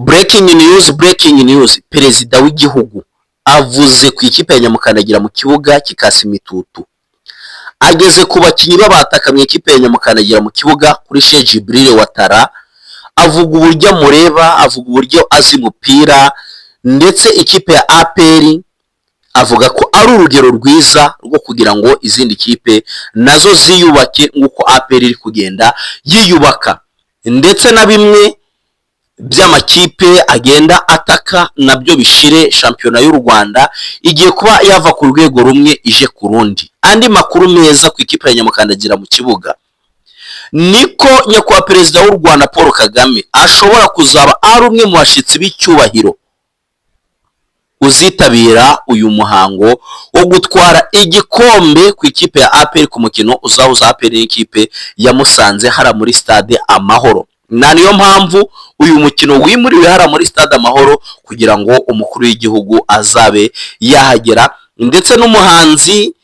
Breaking news, breaking news! Perezida w'igihugu avuze ku ikipe ya Nyamukandagira mu kibuga kikasa imitutu. Ageze ku bakinnyi b'abataka mu ikipe ya Nyamukandagira mu kibuga, kuri Cheick Djibril Ouattara, avuga uburyo amureba, avuga uburyo azi umupira, ndetse ikipe ya APR avuga ko ari urugero rwiza rwo kugira ngo izindi kipe nazo ziyubake nk'uko APR iri kugenda yiyubaka, ndetse na bimwe by'amakipe agenda ataka nabyo bishire. Shampiyona y'u Rwanda igiye kuba yava ku rwego rumwe ije ku rundi. Andi makuru meza ku ikipe ya Nyamukandagira mu kibuga niko nyakubahwa Perezida w'u Rwanda Paul Kagame ashobora kuzaba ari umwe mu bashyitsi b'icyubahiro uzitabira uyu muhango wo gutwara igikombe ku ikipe ya APR, ku mukino uzahuza APR n'ikipe ya Musanze hara muri Stade Amahoro. Na niyo mpamvu uyu mukino wimuriwe hara muri Stade Amahoro, kugira ngo umukuru w'igihugu azabe yahagera, ndetse n'umuhanzi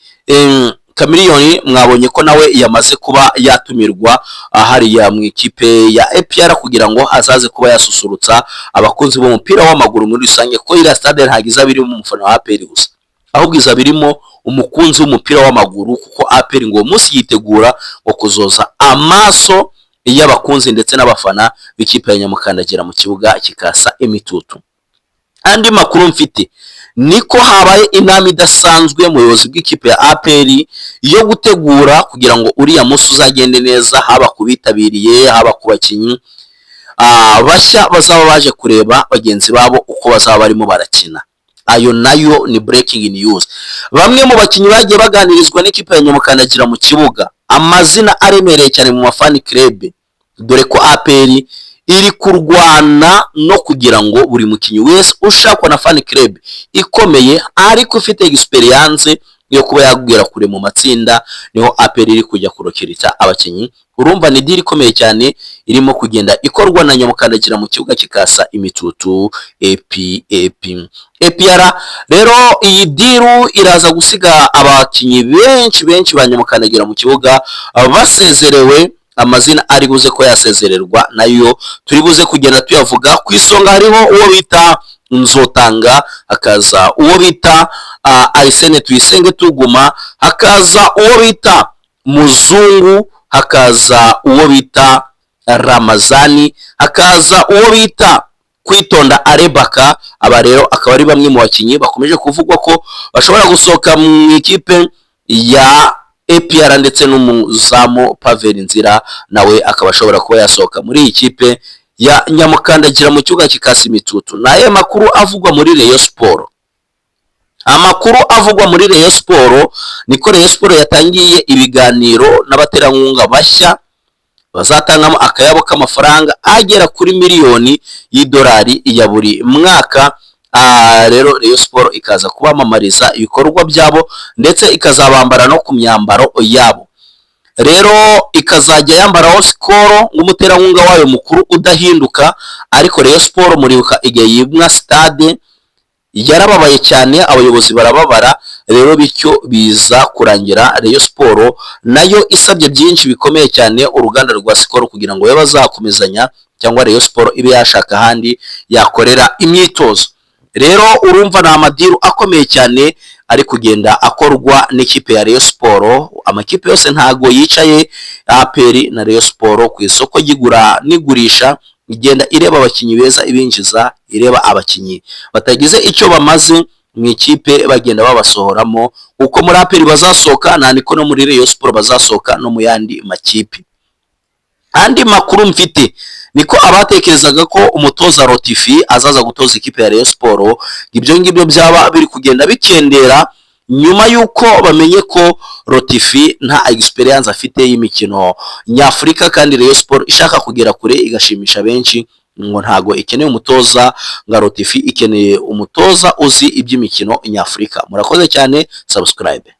Chameleone mwabonye ko nawe yamaze kuba yatumirwa hariya mu ikipe ya APR, kugira ngo azaze kuba yasusurutsa abakunzi b'umupira w'amaguru muri rusange, kuko iriya stade ntabwo izaba irimo umufana wa APR gusa, ahubwo izaba irimo umukunzi w'umupira w'amaguru, kuko APR ngo uwo munsi yitegura ngo kuzoza amaso y'abakunzi ndetse n'abafana b'ikipe ya Nyamukandagira mu kibuga kikasa imitutu. Andi makuru mfite niko habaye inama idasanzwe mu buyobozi bw'ikipe ya APR yo gutegura kugira ngo uriya munsi uzagende neza, haba ku bitabiriye, haba ku bakinnyi bashya bazaba baje kureba bagenzi babo uko bazaba barimo barakina. Ayo nayo ni breaking news. Bamwe mu bakinnyi bagiye baganirizwa n'ikipe ya Nyamukandagira mu kibuga, amazina aremereye cyane mu ma fan club, dore ko APR iri kurwana no kugira ngo buri mukinnyi wese ushakwa na fan club ikomeye ariko ufite experience yo kuba yagera kure mu matsinda, niho APR iri kujya kurokirita abakinnyi. Urumva ni deal ikomeye cyane irimo kugenda ikorwa na Nyamukandagira mu kibuga kikasa imitutu AP APR. Rero iyi deal iraza gusiga abakinnyi benshi benshi ba Nyamukandagira mu kibuga basezerewe. Amazina ari buze ko yasezererwa nayo turi buze kugenda tuyavuga. Ku isonga hariho uwo bita Nzotanga, hakaza uwo bita Arsene Tuyisenge Tuguma, hakaza uwo bita Muzungu, hakaza uwo bita Ramazani, hakaza uwo bita Kwitonda Arebaka. Aba rero akaba ari bamwe mu bakinnyi bakomeje kuvugwa ko bashobora gusohoka mu ikipe ya APR, ndetse n'umuzamu Pavel Nzira nawe akaba ashobora kuba yasohoka muri iyi kipe ya Nyamukandagira mu kibuga kikasa imitutu. Ni ayo makuru avugwa muri Rayon Sport. Amakuru avugwa muri Rayon Sport niko Rayon Sport yatangiye ibiganiro n'abaterankunga bashya bazatangamo akayabo k'amafaranga agera kuri miliyoni y'idolari ya buri mwaka. Rero Rayon Sport ikaza kubamamariza ibikorwa byabo, ndetse ikazabambara no ku myambaro yabo. Rero ikazajya yambaraho Skol nk'umuterankunga wayo mukuru udahinduka. Ariko Rayon Sport muribuka igihe yimwa stade yarababaye cyane, abayobozi barababara. Rero bityo biza kurangira Rayon Sport nayo isabye byinshi bikomeye cyane uruganda rwa Skol, kugira ngo babe bazakomezanya cyangwa Rayon Sport ibe yashaka ahandi yakorera imyitozo. Rero urumva ni ama deal akomeye cyane ari kugenda akorwa n'ikipe ya Rayon Sport. Amakipe yose ntago yicaye. APR na Rayon Sport ku isoko ry'igura n'igurisha igenda ireba abakinnyi beza ibinjiza, ireba abakinnyi batagize icyo bamaze mu ikipe bagenda babasohoramo. Uko muri APR bazasohoka, nta niko no muri Rayon Sport bazasohoka, no mu yandi makipe. Andi makuru mfite niko abatekerezaga ko umutoza Rotifi azaza gutoza ikipe ya Rayon Sport, ibyo ngibyo byaba biri kugenda bikendera, nyuma y'uko bamenye ko Rotifi nta experience afite y'imikino nyafurika, kandi Rayon Sport ishaka kugera kure igashimisha benshi, ngo ntago ikeneye umutoza nka Rotifi, ikeneye umutoza uzi iby'imikino nyafurika. Murakoze cyane, subscribe.